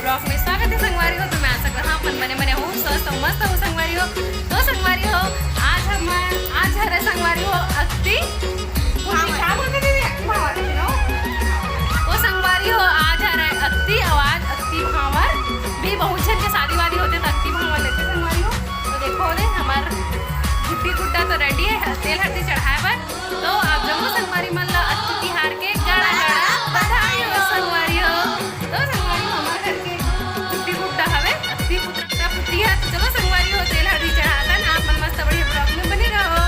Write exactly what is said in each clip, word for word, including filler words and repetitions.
Blog में स्वागत है संगवारी हो। तो मैं आशा करता हूँ अपन बने बने हो, स्वस्थ हो, मस्त हो संगवारी हो। तो संगवारी हो, आज हम, आज हरे संगवारी हो अक्ति, का बोलते थे, अक्ति भांवर, you know? तो संगवारी हो, आज हरे अक्ति, और आज अक्ति भांवर भी बहुत झन के शादी वादी होते तो अक्ति भांवर लेते संगवारी हो। तो देखो रे, हमार गुड्डी गुड्डा तो रेडी है तेल हरदी चढ़ाए बर। तो आप जम्मो संगवारी मन ला अक्ति तिहार के गाड़ा गाड़ा बधाई हो संगवारी हो। तो संगवारी हो, हमार घर के गुड्डी गुड्डा हवे, अक्ति पुत्र का पुत्री है। तो चलो संगवारी हो, तेल हरदी चढ़ातन, आप मन मस्त बढ़िया ब्लॉग में बने रहो।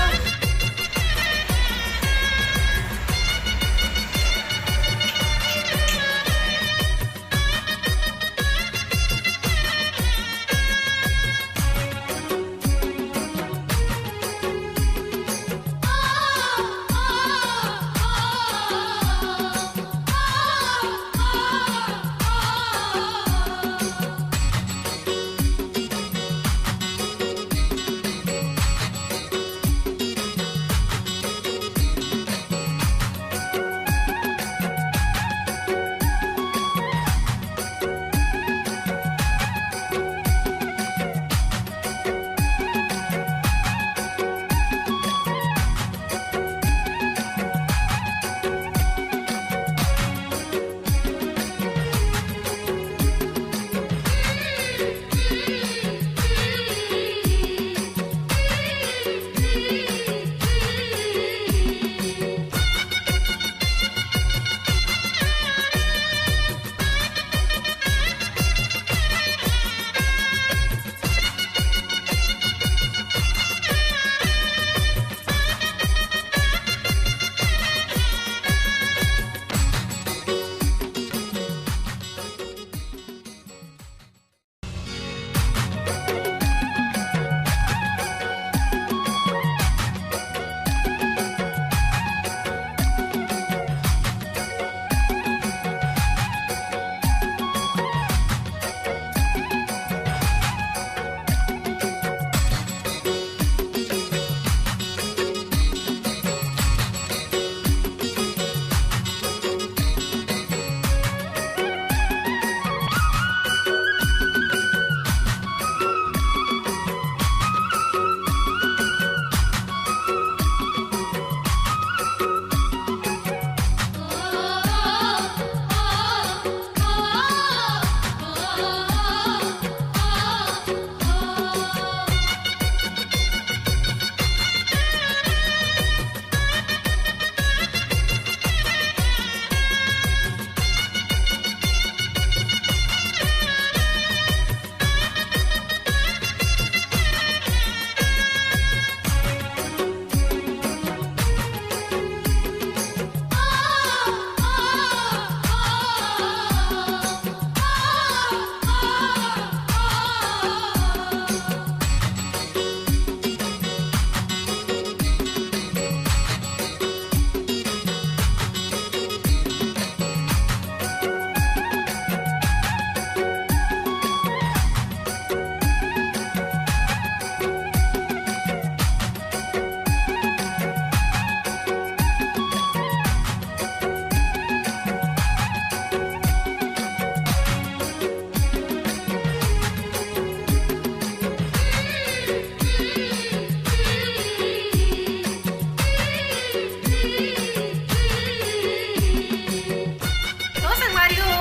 तो संगवारी हो,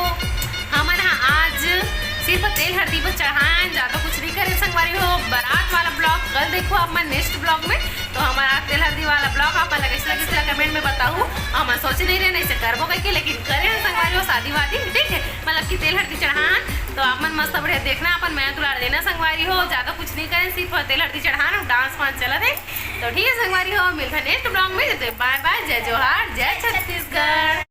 हमन ह आज सिर्फ तेल हरदी बस चढ़ाएन, ज्यादा कुछ नहीं करे संगवारी हो। बारात वाला ब्लॉग कल देखो आप मन नेक्स्ट ब्लॉग में। तो हमारा तेल हरदी वाला ब्लॉग आप मन ला कैसे लगिस ला कमेंट में बताहू। हमन सोचे नहीं रहे ऐसे करबो कहिके, लेकिन करे हन संगवारी हो शादी वादी, ठीक है, मतलब कि तेल हरदी चढ़ान। तो आप मन मस्त बढ़िया देखना, अपन मया दुलार देना संगवारी हो। ज्यादा कुछ नहीं करे, सिर्फ तेल हरदी चढ़ान और डांस वांस चलत है। तो ठीक है संगवारी हो, मिलता नेक्स्ट ब्लॉग में। जब तक बाय बाय, जय जोहार, जय छत्तीसगढ़।